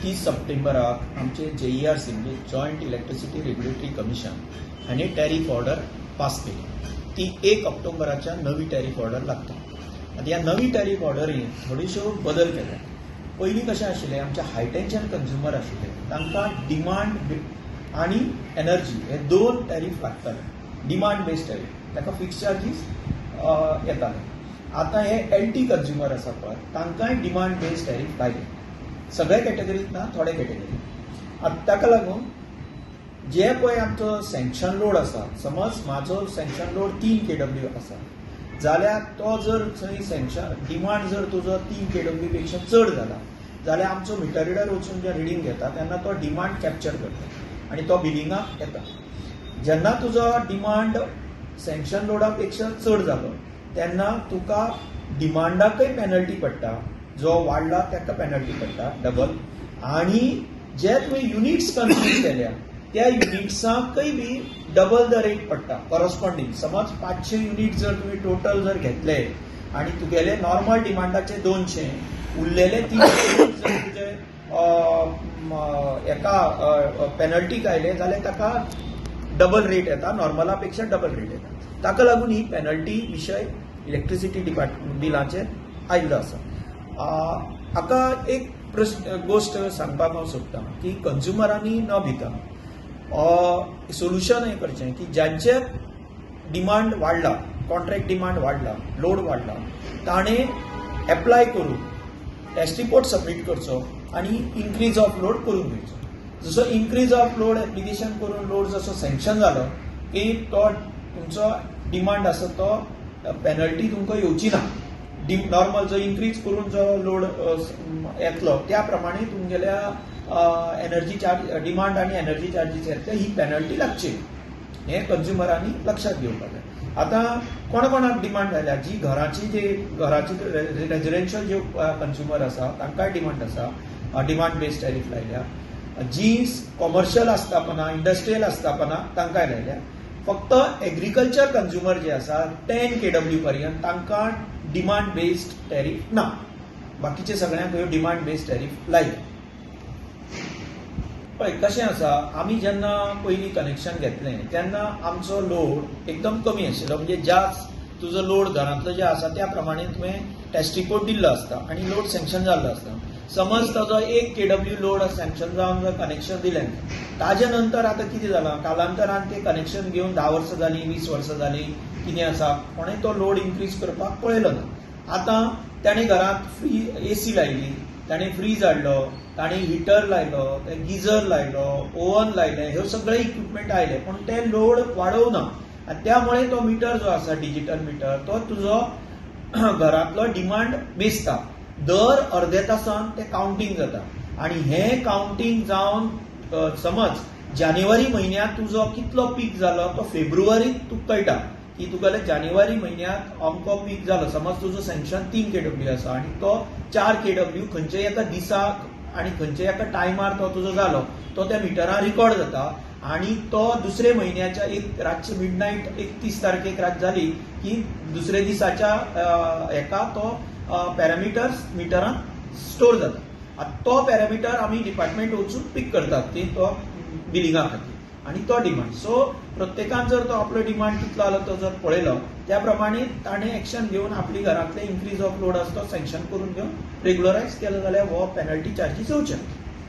30 सप्टेंबराक आमचे जेईआरसी म्हणजे joint electricity regulatory commission हांणी टॅरीफ ऑर्डर पास केली. ती 1 ऑक्टोबराच्या नवी टॅरीफ ऑर्डर लागता. आतां ह्या नवी टॅरीफ ऑर्डरीन थोडेश्यो बदल केल्या. पयलीं कशें आशिल्लें, आमचे हाय टेन्शन कंज्युमर आशिल्ले तांकां डिमांड आनी एनर्जी हे दोन टॅरीफ लागताले. डिमांड बेस्ड टॅरीफ, ताका फिक्स चार्जीस येताले. आतां हे एल टी कंज्युमर आसा पळय, तांकांय डिमांड बेस्ड टॅरीफ लायले. सगळे कॅटेगरीत ना, थोडे कॅटेगरीत. आतां ताका लागून जे पळय आमचो सँक्शन लोड आसा, समज म्हाजो सँक्शन लोड 3 केडब्ल्यू आसा जाल्यार तो जर थंय सँक्शन डिमांड जर तुजो 3 केडब्ल्यू पेक्षा चड जाला जाल्यार आमचो मिटर रिडर वचून जे रिडींग घेता तेन्ना तो डिमांड कॅप्चर करता आनी तो बिलिंगाक येता. जेन्ना तुजो डिमांड सँक्शन लोडा पेक्षा चड जालो तेन्ना तुका डिमांडाकय पेनल्टी पडटा, जो वाडला ताका पेनल्टी पडटा डबल, आनी जे तुवें युनिट्स कन्ज्यूम केल्या त्या युनिट्सांकय बी डबल the rate पडटा कॉरस्पॉन्डिंग. समज 500 युनिट जर तुमी टोटल जर घेतले आनी तुगेले नॉर्मल डिमांडाचे 200, उरलेले 300 युनिट जर तुजे हेका पेनल्टीक आयले जाल्यार ताका डबल रेट येता, नॉर्मला पेक्षा डबल रेट येता. ताका लागून ही पेनल्टी विशय इलेक्ट्रिसिटी डिपार्टमेंट बिलाचेर आयिल्लो आसा. हाका एक प्रश्न गोश्ट सांगपाक हांव सोदतां की कंज्युमरांनी न भिता सोल्युशन हें करचें की ज्यांचे डिमांड वाडला, कॉन्ट्रॅक्ट डिमांड वाडला, लोड वाडला, ताणें एप्लाय करून टेस्ट रिपोर्ट सबमीट करचो आनी इन्क्रीज ऑफ लोड करून घेवचो. जसो इन्क्रीज ऑफ लोड एप्लिकेशन करून लोड जसो सँक्शन जालो की तो तुमचो डिमांड आसा तो पेनल्टी तुमकां येवची ना. नॉर्मल जो इन्क्रीज करून जो लोड येतलो त्या प्रमाणे तुमगेल्या एनर्जी चार्ज डिमांड आनी एनर्जी चार्जीस येतले, ही पेनल्टी लागची. हें कंज्युमरांनी लक्षात घेवपाक जाय. आतां कोणा कोणाक डिमांड जाल्या, जी घराची, जे घराची रेजिडेन्शियल जे कंज्युमर आसा तांकांय डिमांड आसा, डिमांड बेस्ड टॅरीफ लायल्या. जी कॉमर्शियल आस्थापनां, इंडस्ट्रियल आस्थापनां, तांकांय लायल्या. फक्त एग्रीकल्चर कंज्युमर जे आसा 10 केडब्ल्यू पर्यंत, तांकां डिमांड बेस्ड टॅरीफ ना. बाकीचे सगळ्यांक ह्यो डिमांड बेस्ड टॅरीफ लायल्या. पळय कशें आसा, आमी जेन्ना पयलीं कनेक्शन घेतलें तेन्ना आमचो लोड एकदम कमी आशिल्लो. म्हणजे ज्या तुजो लोड घरांतलो जे आसा त्या प्रमाणे तुवें टेस्ट रिपोर्ट दिल्लो आसता आनी लोड सँक्शन जाल्लो आसता. समज ताजो 1 केडब्ल्यू लोड सँक्शन जावन जर कनेक्शन दिलें, ताजे नंतर आतां कितें जालां, कालांतरान ते कनेक्शन घेवन 10 वर्सां जालीं, 20 वर्सां जालीं, कितें आसा, कोणें तो लोड इन्क्रीज करपाक पळयलो ना. आतां ताणें घरांत फ्री एसी लायली, ताणें फ्रीज हाडलो, ताणें हिटर लायलो, गिजर लायलो, ओवन लायले, ह्यो सगळे इक्विपमेंट आयले, पूण ते लोड वाडोवना आनी त्यामुळे तो मिटर जो आसा, डिजिटल मिटर, तो तुजो घरांतलो डिमांड मेजता. दर अर्दे तासान ते कावंटींग जाता आनी हें कावंटींग जावन समज जानेवारी म्हयन्यांत तुजो कितलो पीक जालो तो फेब्रुवारीत तुका कळटा की तुगेले जानेवारी म्हयन्यांत अमको पीक जालो. समज तुजो सँक्शन 3 केडब्ल्यू आसा आनी तो 4 केडब्ल्यू खंयच्याय एका दिसाक आनी खंयच्याय एका टायमार तो तुजो जालो, तो त्या मिटरार रिकॉर्ड जाता आनी तो दुसरे म्हयन्याच्या एक रातचे मिडनायट 31 तारखेक रात जाली की दुसरे दिसाच्या हेका तो पॅरामिटर्स मिटरान स्टोर जाता. आतां तो पॅरामिटर आमी डिपार्टमेंट वचून पीक करतात की तो बिलिंगा खातीर आनी तो डिमांड. सो प्रत्येकान जर तो आपलो डिमांड कितलो आलो तो जर पळयलो, त्या प्रमाणे ताणें एक्शन घेवन आपली घरांतले इन्क्रीज ऑफ लोड आसा तो सँक्शन करून घेवन रेगुलरायज केलो जाल्यार हो पेनल्टी चार्जीस येवचे ना.